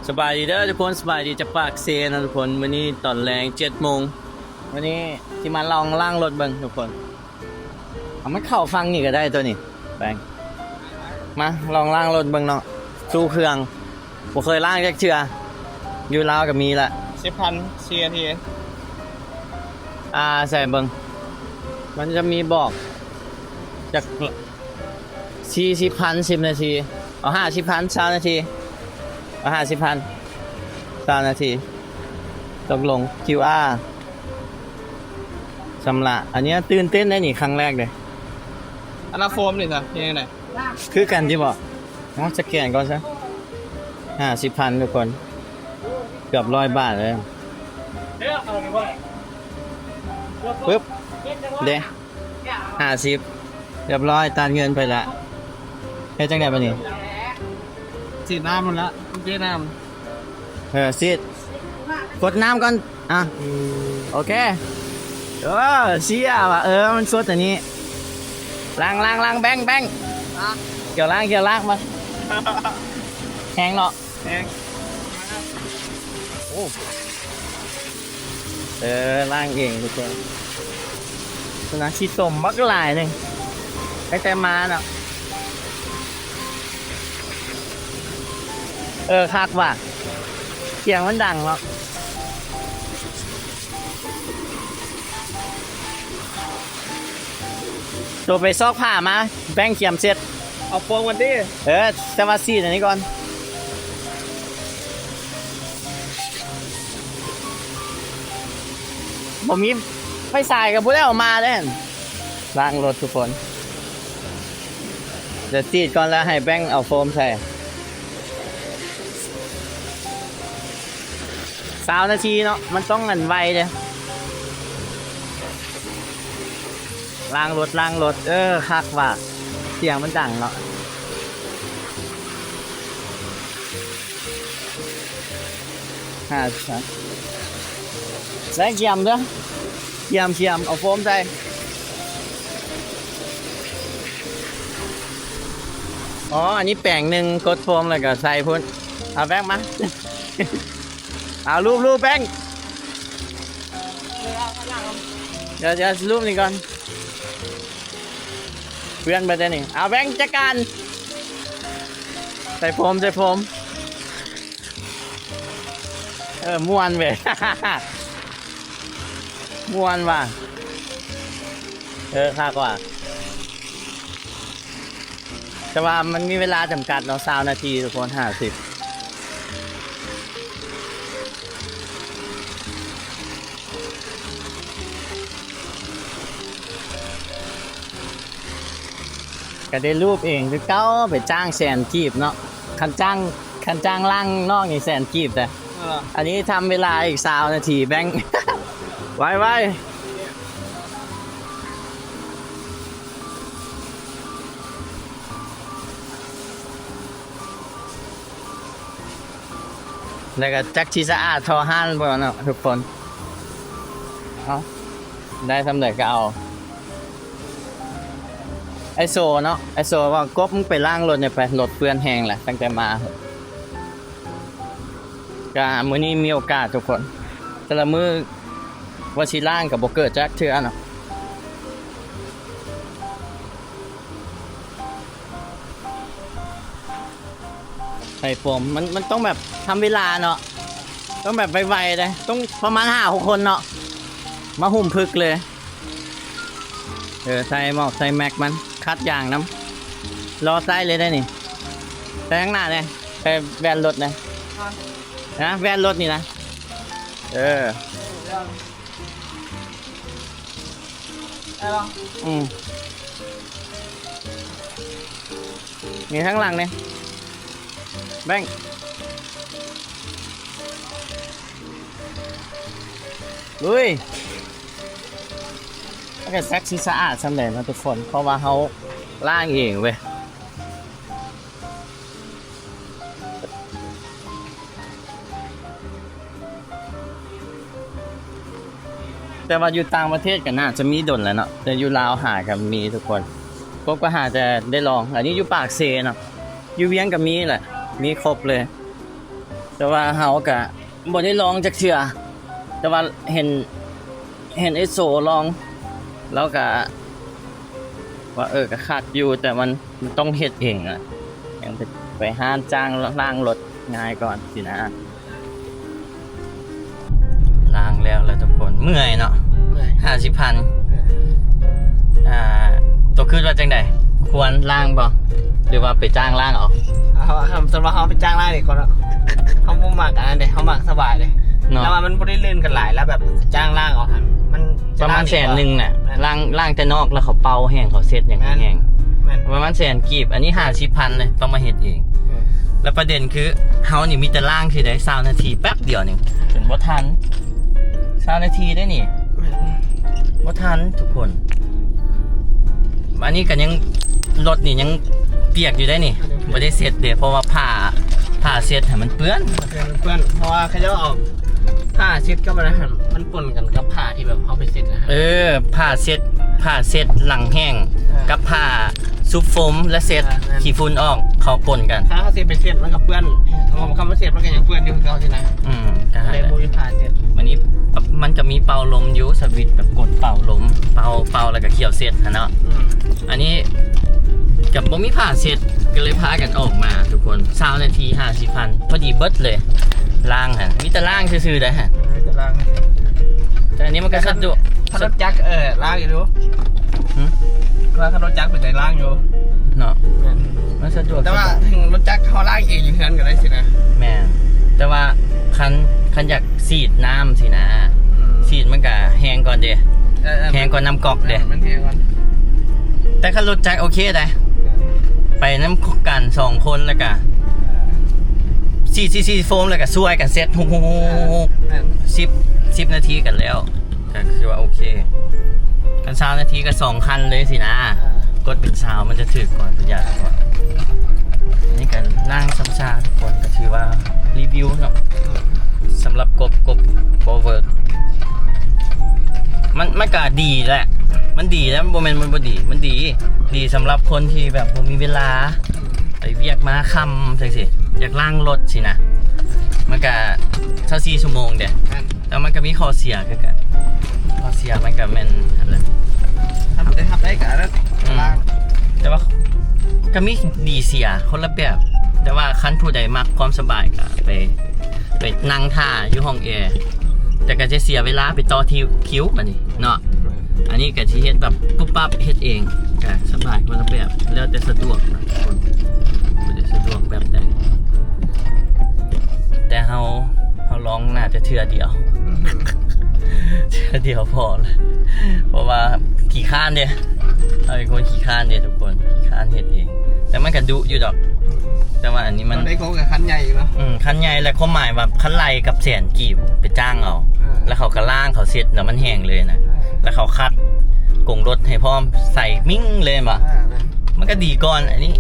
ສະບາຍດີເດີທຸກຄົນ ສະບາຍດີຈາກປາກເຊນະທຸກຄົນ. ມື້ນີ້ຕອນແລງເຈັດໂມງ ມື້ນີ້ຊິມາລອງລ້າງລົດເບິ່ງທຸກຄົນ. ເອົາ ມັນເຂົ້າຝັ່ງນີ້ກໍໄດ້ຕົວນີ້ ແບງ. ມາລອງລ້າງລົດເບິ່ງເນາະ ສູ້ເຄື່ອງ ບໍ່ເຄີຍລ້າງຈັກເທື່ອ. ຢູ່ລາວກໍມີລະ ສິບພັນ ສີ່ນາທີ. ອ່າ ໃສ່ເບິ່ງ ມັນຈະມີບອກ ຈັກ ສີ່ສິບພັນ ສິບນາທີ. ເອົາຫ້າສິບພັນ ຊາວນາທີ. ເອົາຫ້າສິບພັນ ຊາວນາທີ. ຕົກລົງ ຄິວອາ ຊຳລະ. ອັນນີ້ຕື່ນເຕັ້ນໄດ໋ນີ້ ຄັ້ງແລກເດ້. ອັນນັ້ນໂຟມນີ້ຊະ ເຮັດຈັ່ງໃດ? ຄືກັນຕິບໍ? ເອົາ ສະແກນກ່ອນຊະ. ຫ້າສິບພັນ ທຸກຄົນ ເກືອບຮ້ອຍບາດເລີຍ. ປຶບ ເດ້ ຫ້າສິບ ຮຽບຮ້ອຍ ຕັດເງິນໄປລະ. ເຮັດຈັ່ງໃດບາດນີ້? ສີດນ້ຳມັນລະ ເທນ້ຳ. ເອີ ສີດ ກົດນ້ຳກ່ອນ. ອ່ະ ໂອເຄ. ເອີ ເຊຍວ່າ ເອີ ມັນສົດອັນນີ້. ລ້າງ ລ້າງ ລ້າງ ແບງ ແບງ. ຮະ? ກ່ຽວລ້າງ ກ່ຽວລ້າງມາ. ແຮງເນາະ. ແຮງ. ໂອ້ ເອີ ລ້າງເອງທຸກຄົນ. ນະ ຂີ້ຕົມບັກຫຼາຍໜຶ່ງ ຕັ້ງແຕ່ມາເນາະ. ເອີ ຄັກວ່າ ສຽງມັນດັງເນາະ. ໂຕໄປຊອກຜ້າມາ ແບ່ງຂຽມເສັດ. ເອົາໂຟມກ່ອນຕິ. ເອີ ແຕ່ວ່າສີດອັນນີ້ກ່ອນ. ບໍ່ມີໄຟສາຍກໍບໍ່ໄດ້ເອົາມາເດ້. ລ້າງລົດທຸກຄົນ. ດຽວສີດກ່ອນແລ້ວໃຫ້ແບ່ງເອົາໂຟມໃສ່. ຊາວນາທີເນາະ ມັນຕ້ອງອັນໄວເດ້. ລ້າງລົດ ລ້າງລົດ. ເອີ ຄັກວ່າ ສຽງມັນດັງເນາະ. ຫ້າສິບ ແລ້ວຂຽມເດີ ຂຽມ ຂຽມ ເອົາໂຟມໃສ່. ອໍ ອັນນີ້ແປງໜຶ່ງ ກົດໂຟມແລ້ວກໍໃສ່ພຸ້ນ. ເອົາແບ່ງມາ. ເອົາ ລູບ ລູບແບ່ງ. ດຽວ ດຽວ ລູບນີ້ກ່ອນ. ເປື້ອນໄປແຕ່ນີ້. ເອົາແບ່ງຈັດການ. ໃສ່ໂຟມ ໃສ່ໂຟມ. ເອີ ມ່ວນເວີຍ ມ່ວນວ່າ. ເອີ ຄັກວ່າ. ແຕ່ວ່າມັນມີເວລາຈຳກັດເນາະ ຊາວນາທີທຸກຄົນ. ຫ້າສິບ ກໍໄດ້ລູບເອງຄືເກົ່າ. ໄປຈ້າງແສນກີບເນາະ ຄັນຈ້າງ ຄັນຈ້າງລ້າງນອກນີ້ແສນກີບແຕ່. ເອີ ອັນນີ້ທຳເວລາອີກຊາວນາທີ ແບ່ງ ໄວໆ. ແລ້ວກໍຈັກຊິສະອາດທໍ່ຮ້ານບໍ່ເນາະທຸກຄົນ. ເອົາ ໄດ້ສ່ຳໃດກໍເອົາ. ໄອໂຊເນາະ ໄອໂຊວ່າ ກົບ ມຶງໄປລ້າງລົດແດ່ໄປ ລົດເປື້ອນແຮງແຫຼະ ຕັ້ງແຕ່ມາ. ກະມື້ນີ້ມີໂອກາດທຸກຄົນ ແຕ່ລະມື້ວ່າຊິລ້າງກໍບໍ່ເກີດຈັກເທື່ອເນາະ. ໃສ່ໂຟມ ມັນ ມັນຕ້ອງແບບທຳເວລາເນາະ ຕ້ອງແບບໄວໆເດ້ ຕ້ອງປະມານຫ້າຫົກຄົນເນາະ ມາຫຸ້ມພຶກເລີຍ. ເອີ ໃສ່ໝວກໃສ່ແມັກມັນ ຄັດຢາງນຳ ລໍໃສ່ເລີຍໄດ໋ນີ້. ໄປທາງໜ້າແດ່ ໄປແວ່ນລົດແດ່. ຮະ? ນະ ແວ່ນລົດນີ້ນະ. ເອີ ໄດ້ບໍ່? ອືມ ນີ້ທາງຫຼັງນີ້ ແບ່ງ. ລຸຍ. ມັນກໍຈັກຊິສະອາດສ່ຳໃດເນາະທຸກຄົນ ເພາະວ່າເຮົາລ້າງເອງເວີຍ. ແຕ່ວ່າຢູ່ຕ່າງປະເທດກໍໜ້າຈະມີດົນແລ້ວເນາະ ແຕ່ຢູ່ລາວຫາກໍມີທຸກຄົນ. ກົບກໍຫາແຕ່ໄດ້ລອງ. ອັນນີ້ຢູ່ປາກເຊເນາະ ຢູ່ວຽງກໍມີແຫຼະ ມີຄົບເລີຍ. ແຕ່ວ່າເຮົາກະບໍ່ໄດ້ລອງຈັກເທື່ອ ແຕ່ວ່າເຫັນ ເຫັນອ້າຍໂສລອງ ລາວກະວ່າ ເອີ ກະຄັກຢູ່ ແຕ່ມັນ ມັນຕ້ອງເຮັດເອງອະ ຍັງໄປ ໄປຮ້ານຈ້າງລ້າງລົດງ່າຍກວ່າຊີ້ນະ. ລ້າງແລ້ວລະທຸກຄົນ ເມື່ອຍເນາະ ເມື່ອຍ ຫ້າສິບພັນ ເອີ ອ່າ ໂຕຄິດວ່າຈັ່ງໃດ ຄວນລ້າງບໍ່ ຫຼືວ່າໄປຈ້າງລ້າງເອົາ? ເຮົາ ເຮົາ ສົມມຸດວ່າເຮົາໄປຈ້າງລ້າງດີກວ່າເນາະ ເຮົາບໍ່ມັກອັນນັ້ນເດ້ ເຮົາມັກສະບາຍເດ້ເນາະ ແຕ່ວ່າມັນບໍ່ໄດ້ລື່ນກັນຫຼາຍ ແລ້ວແບບຈ້າງລ້າງເອົາຫັ້ນ ມັນ ປະມານແສນໜຶ່ງນະ ລ້າງ ລ້າງແຕ່ນອກ ແລ້ວເຂົາເປົ່າແຫ້ງ ເຂົາເຊັດຫຍັງແຫ້ງ ປະມານແສນກີບ ອັນນີ້ຫ້າສິບພັນເລີຍ ຕ້ອງມາເຮັດເອງ ແລ້ວປະເດັນຄື ເຮົານີ້ມີແຕ່ລ້າງຊື່ໃດ ຊາວນາທີ ແປັບດຽວນີ້ ຈົນບໍ່ທັນ ຊາວນາທີໄດ໋ນີ້ ບໍ່ທັນທຸກຄົນ ອັນນີ້ກໍຍັງ ລົດນີ້ຍັງປຽກຢູ່ໄດ໋ນີ້ ບໍ່ໄດ້ເຊັດເດ້ ເພາະວ່າຜ້າ ຜ້າເຊັດໃຫ້ມັນເປື້ອນ ເປື້ອນ ເປື້ອນ ເພາະວ່າເຂົາເຈົ້າເອົາຜ້າເຊັດກັບອັນນັ້ນ ມັນປົນກັນກັບຜ້າທີ່ແບບເຮົາໄປເຊັດນະ ເອີ ຜ້າເຊັດ ຜ້າເຊັດຫຼັງແຫ້ງ ເອີ ກັບຜ້າຊຸບໂຟມ ແລະ ເຊັດ ເອີ ແມ່ນ ຂີ້ຝຸ່ນອອກ ເຂົາປົນກັນ ຖ້າເຮົາຊິໄປເຊັດມັນກໍເປື້ອນ ເຮົາກໍມາເຊັດມັນກໍຍັງເປື້ອນຢູ່ຄືເກົ່າຊີ້ນະ ອືມ ກໍ ກໍເລີຍບໍ່ມີຜ້າເຊັດ ມັນນີ້ ມັນກໍມີເປົ່າລົມຢູ່ ສະວິດແບບກົດເປົ່າລົມ ເປົ່າ ເປົ່າແລ້ວກໍຂ້ຽວເຊັດຫັ້ນເນາະ ອືມ ອັນນີ້ກໍບໍ່ມີຜ້າເຊັດ ກໍເລີຍພາກັນອອກມາທຸກຄົນ ຊາວນາທີ ຫ້າສິບພັນ ພໍດີເບິດເລີຍ ລ້າງຫັ້ນ ມີແຕ່ລ້າງຊື່ໆໄດ໋ຫັ້ນ ເອີ ມີແຕ່ລ້າງ ແຕ່ອັນນີ້ມັນກໍສະດວກ ຄັນລົດຈັກ ເອີ ລ້າງຢູ່ ຫື ວ່າຄັນລົດຈັກເປັນໄດ໋ ລ້າງຢູ່ເນາະ ແມ່ນ ມັນສະດວກ ແຕ່ວ່າ ສະດວກ ເຖິງລົດຈັກເຮົາລ້າງເອງຢູ່ເຮືອນກໍໄດ້ຊີ້ນະ ແມ່ນ ແຕ່ວ່າຄັນ ຄັນຢາກສີດນ້ຳຊີ້ນະ ອືມ ສີດມັນກໍແຮງກ່ອນເດ້ ເອີ ເອີ ແຮງກ່ອນນ້ຳກອກເດ້ ແມ່ນ ມັນແຮງກ່ອນ ແຕ່ຄັນລົດຈັກໂອເຄໄດ໋ ເອີ ໄປນຳກັນສອງຄົນ ແລ້ວກໍ ເອີ ສີດ ສີດ ສີດໂຟມ ແລ້ວກໍຊ່ວຍກັນເຊັດ ແມ່ນ ສິບ ສິບນາທີກໍແລ້ວ ກໍຄືວ່າໂອເຄ ຄັນຊາວນາທີກໍສອງຄັນເລີຍຊີ້ນະ ອ່າ ກົດເປັນຊາວມັນຈະຖືກກວ່າ ປະຢັດກວ່າ ອັນນີ້ກໍລ້າງຊ້ຳຊາທຸກຄົນ ກໍຖືວ່າຣີວິວເນາະ ອືມ ສຳລັບກົບ ກົບບໍ່ເວີກ ມັນ ມັນກໍດີແຫຼະ ມັນດີແຫຼະ ມັນບໍ່ແມ່ນມັນບໍ່ດີ ມັນດີ ດີສຳລັບຄົນທີ່ແບບບໍ່ມີເວລາ ອືມ ໄປວຽກມາຄ່ຳຈັ່ງຊີ້ ຢາກລ້າງລົດຊີ້ນະ ມັນກໍຊາວສີ່ຊົ່ວໂມງເດ້ ແມ່ນ ແຕ່ມັນກໍມີຂໍ້ເສຍຄືກັນ ຂໍ້ເສຍມັນກໍແມ່ນຫັ້ນແຫຼະ ຮັບໄດ້ ຮັບໄດ້ກໍອັນນັ້ນ ອືມ ແຕ່ວ່າກໍມີດີເສຍຄົນລະແບບ ແຕ່ວ່າຄັນຜູ້ໃດມັກຄວາມສະບາຍກໍໄປ ໄປນັ່ງຖ້າຢູ່ຫ້ອງແອ ແຕ່ກໍຈະເສຍເວລາໄປຕໍ່ທີ່ຄິວບັດນີ້ເນາະ ອັນນີ້ກໍຊິເຮັດແບບປຸບປັບເຮັດເອງ ກໍສະບາຍຄົນລະແບບ ແລ້ວແຕ່ສະດວກນະທຸກຄົນ ຜູ້ໃດສະດວກແບບໃດ ແຕ່ເຮົາ ເຮົາລອງໜ້າຈະເທື່ອດຽວ ເທື່ອດຽວພໍລະ ເພາະວ່າຂີ້ຄ້ານເດ້ ເຮົາເປັນຄົນຂີ້ຄ້ານເດ້ທຸກຄົນ ຂີ້ຄ້ານເຮັດເອງ ແຕ່ມັນກະດຸຢູ່ດອກ ແຕ່ວ່າອັນນີ້ມັນ ໄດ້ຂອງກັບຄັນໃຫຍ່ຢູ່ເນາະ ອືມ ຄັນໃຫຍ່ ແລະ ຄວາມໝາຍວ່າຄັນໄລ່ກັບແສນກີບໄປຈ້າງເອົາ ເອີ ແລ້ວເຂົາກະລ້າງເຂົາເຊັດ ແລ້ວມັນແຫ້ງເລີຍນະ ເອີ ແລ້ວເຂົາຂັດກົງລົດໃຫ້ພ້ອມ ໃສ່ມິ້ງເລີຍແມ່ນບໍ່ ເອີ ແມ່ນ ມັນກະດີກ່ອນ ອັນນີ້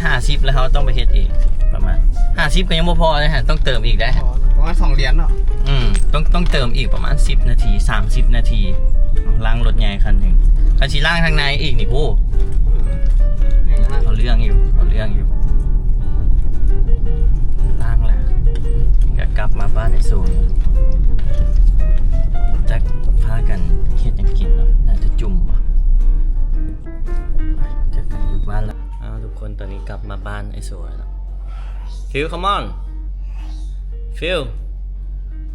ຫ້າສິບ ແລ້ວເຮົາຕ້ອງໄປເຮັດເອງ ປະມານຫ້າສິບ ກໍຍັງບໍ່ພໍເດ້ ຕ້ອງເຕີມອີກເດ້ ອໍ ປະມານສອງຫຼຽນເນາະ ອືມ ຕ້ອງ ຕ້ອງເຕີມອີກປະມານສິບນາທີ ສາມສິບນາທີ ລ້າງລົດໃຫຍ່ຄັນໜຶ່ງ ຄັນຊິລ້າງທາງໃນອີກນີ້ ໂອ້ ເອົາເລື່ອງຢູ່ ເອົາເລື່ອງຢູ່ ລ້າງແລ້ວ ກະກັບມາບ້ານໃນໂຊນ ຈັກພາກັນເຮັດຫຍັງກິນເນາະ ໜ້າຈະຈຸ່ມບໍ່ ເຈີກັນຢູ່ບ້ານລະ ອ້າວ ທຸກຄົນ ຕອນນີ້ກັບມາບ້ານໄອ້ໂສແລ້ວເນາະ Phil come on Phil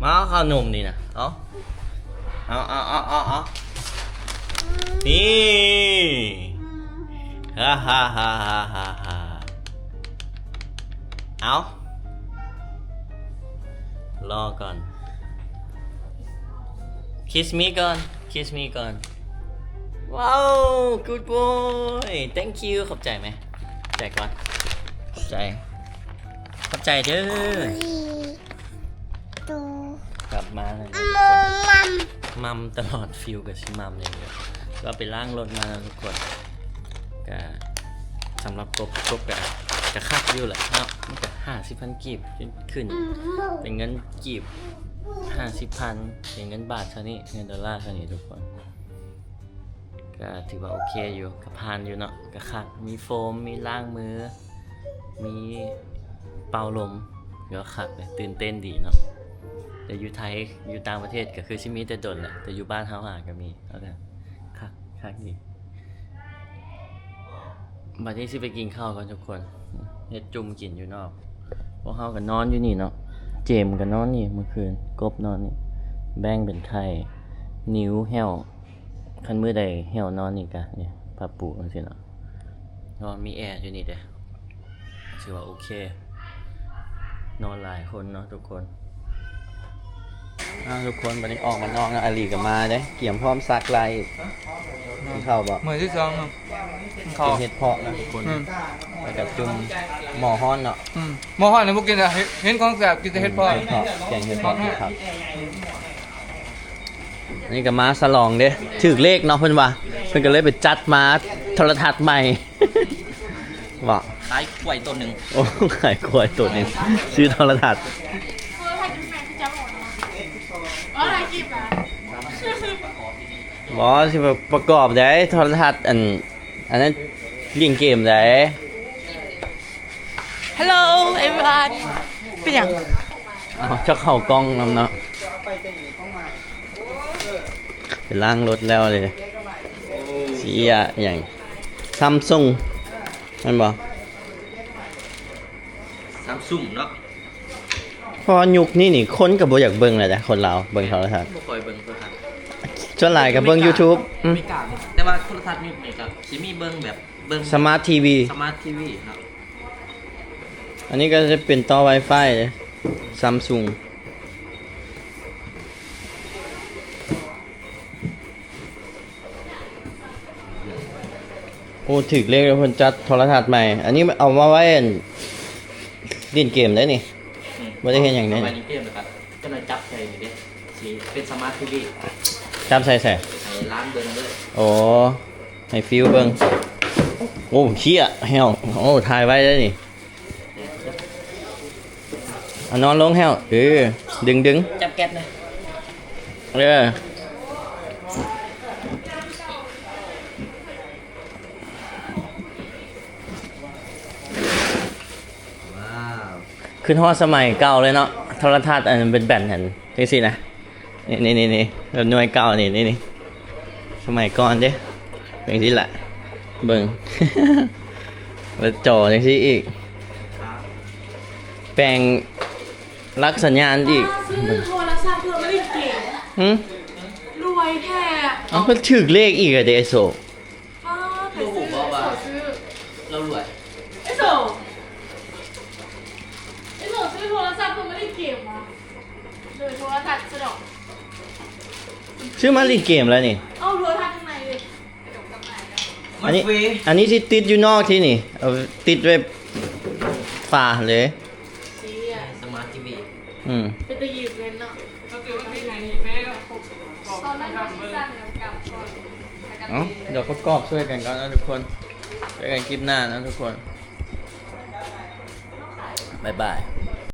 ມາເອົາເຂົ້າໜົມນີ້ນະ ເອົາ ເອົາ ເອົາ ເອົາ ເອົາ ນີ້ ເອົາ ລໍກ່ອນ kiss me ກ່ອນ kiss me ກ່ອນ ວ້າວ good boy thank you ຂອບໃຈໄໝ? ຂອບໃຈກ່ອນ ຂອບໃຈ ຂອບໃຈເດີ້ ກັບມາແລ້ວ ມັມຕະຫຼອດ Phil ກໍຊິມັມເອງ ກໍໄປລ້າງລົດມາທຸກຄົນ ກະສຳລັບກົບ ກົບກະ ກະຄັກຢູ່ແຫຼະເນາະ ມັນກະຫ້າສິບພັນກີບຂຶ້ນ ເປັນເງິນກີບຫ້າສິບພັນ ເປັນເງິນບາດເທົ່ານີ້ ເງິນໂດລາເທົ່ານີ້ທຸກຄົນ ກະຖືວ່າໂອເຄຢູ່ ກະຜ່ານຢູ່ເນາະ ກະຄັກ ມີໂຟມ ມີລ້າງມື ມີເປົ່າລົມ ກໍຄັກເດ້ ຕື່ນເຕັ້ນດີເນາະ. ແຕ່ຢູ່ໄທ ຢູ່ຕ່າງປະເທດກໍຄືຊິມີແຕ່ດົນແຫຼະ ແຕ່ຢູ່ບ້ານເຮົາຫາກໍມີ. ເອົາເດີ ຄັກ ຄັກດີ. ບັດນີ້ຊິໄປກິນເຂົ້າກ່ອນທຸກຄົນ ເຮັດຈຸ່ມກິນຢູ່ນອກ. ພວກເຮົາກໍນອນຢູ່ນີ້ເນາະ ເຈມກໍນອນນີ້ ເມື່ອຄືນກົບນອນນີ້ ແບ່ງເປັນໄຂ່ ນິວ ແຫ້ວ. ຄັນມື້ໃດແຫ້ວນອນນີ້ກະ ນີ້ ຜ້າປູຈັ່ງຊີ້ເນາະ ເພາະວ່າມີແອຢູ່ນີ້ເດ້ ຖືວ່າໂອເຄ ນອນຫຼາຍຄົນເນາະທຸກຄົນ. ອ້າວ ທຸກຄົນ ບັດນີ້ອອກມານອກແລ້ວ ອາລີກໍມາເດ້ ກຽມພ້ອມສັກລາຍອີກ. ກິນເຂົ້າບໍ່? ມື້ທີສອງເນາະ ກິນເຂົ້າ ກິນເຫັດເຜາະນະທຸກຄົນ. ອືມ ແລ້ວກໍຈຸ່ມ ໝໍ້ຮ້ອນເນາະ. ອືມ ໝໍ້ຮ້ອນນີ້ບໍ່ກິນລະ ເຫັນ ເຫັນຂອງແຊບ ກິນແຕ່ເຫັດເຜາະ. ເຫັດເຜາະ ແກງເຫັດເຜາະ ຄັກ. ອັນນີ້ກໍມາສະຫຼອງເດ້ ຖືກເລກເນາະເພິ່ນວ່າ ເພິ່ນກໍເລີຍໄປຈັດມາໂທລະທັດໃໝ່ ເບາະ ຂາຍຄວາຍໂຕໜຶ່ງ. ໂອ້ ຂາຍຄວາຍໂຕໜຶ່ງ ຊື້ໂທລະທັດ. ບໍ່ ຊິປະກອບໄດ້ໂທລະທັດ ອັນ ອັນນັ້ນຫຼິ້ນເກມໄດ້. Hello everyone. ເປັນຫຍັງ? ເອົາ ຈະເຂົ້າກ້ອງນຳເນາະ ໄປລ້າງລົດແລ້ວເດ້. ຊິເອີຫຍັງ Samsung ແມ່ນບໍ່? Samsung ເນາະ. ເພາະວ່າຍຸກນີ້ນີ້ ຄົນກໍບໍ່ຢາກເບິ່ງແລ້ວເດ້ ຄົນລາວເບິ່ງໂທລະທັດ ບໍ່ຄ່ອຍເບິ່ງໂທລະທັດ ສ່ວນຫຼາຍກໍເບິ່ງ YouTube. ອືມ ແຕ່ວ່າໂທລະທັດຍຸກນີ້ກໍຊິມີເບິ່ງແບບ ເບິ່ງ Smart TV Smart TV ເນາະ. ອັນນີ້ກໍຈະເປັນຕໍ່ Wi-Fi ເດ້ Samsung. ໂອ້ ຖືກເລກແລ້ວ ເພິ່ນຈັດໂທລະທັດໃໝ່. ອັນນີ້ເອົາມາໄວ້ ອັນ ຫຼິ້ນເກມໄດ້ນີ້. ອືມ ບໍ່ໄດ້ເຮັດຫຍັງເດ້ ເອົາໄວ້ຫຼິ້ນເກມ ແລ້ວກໍຈັກໜ່ອຍຈັບໃສ່ນີ້ເດ້ ຊິເປັນ Smart TV. ຈັບໃສ່ໃສ? ໃຫ້ຫຼານເບິ່ງເລີຍ. ໂອ້ ໃຫ້ຟິວເບິ່ງ. ໂອ້ ເຄຍແຫ້ວ. ໂອ້ ຖ່າຍໄວ້ໄດ້ນີ້. ເອົານອນລົງແຫ້ວ. ເອີ ດຶງໆ ຈັບແກັດນະ. ເອີ ວ້າວ ຂຶ້ນຮອດສະໄໝເກົ່າເລີຍເນາະ ໂທລະທັດອັນເປັນແບນຫັ້ນ ຈັ່ງຊີ້ນະ. ນີ້ໆໆ ແບບໜ່ວຍເກົ່ານີ້ ນີ້ໆ ສະໄໝກ່ອນເດ້ ຈັ່ງຊີ້ລະ ເບິ່ງ ແລ້ວຈໍຈັ່ງຊີ້ອີກ ແປງຫຼັກສັນຍານອີກ. ຊື້ໂທລະສັບເພື່ອມາຫຼິ້ນເກມ. ຫື? ລວຍແທ້. ເອົ້າ ເພິ່ນຖືກເລກອີກແລ້ວເດ້ ໄອ້ໂຊ. ອ້າວ ໃຜຊື້ ໄອ້ໂຊຊື້ ລາວລວຍ. ໄອ້ໂຊ ໄອ້ໂຊຊື້ໂທລະສັບເພື່ອມາຫຼິ້ນເກມຫວາ? ໂດຍໂທລະທັດສະດອກ. ຊື້ມາຫຼິ້ນເກມແລ້ວນີ້. ເອົາໂທລະທັດທາງໃນເລີຍ. ອັນນີ້ ອັນນີ້ຊິຕິດຢູ່ນອກທີ່ນີ້ ເອົາຕິດໄວ້ຝາເລີຍ. ສະມາດທີວີ. ອືມ ເປັນຕາຢືມເງິນເນາະ. ເອົາ ດຽວປະກອບຊ່ວຍກັນກ່ອນເນາະທຸກຄົນ ເຈີກັນຄລິບໜ້າເນາະທຸກຄົນ ບາຍບາຍ.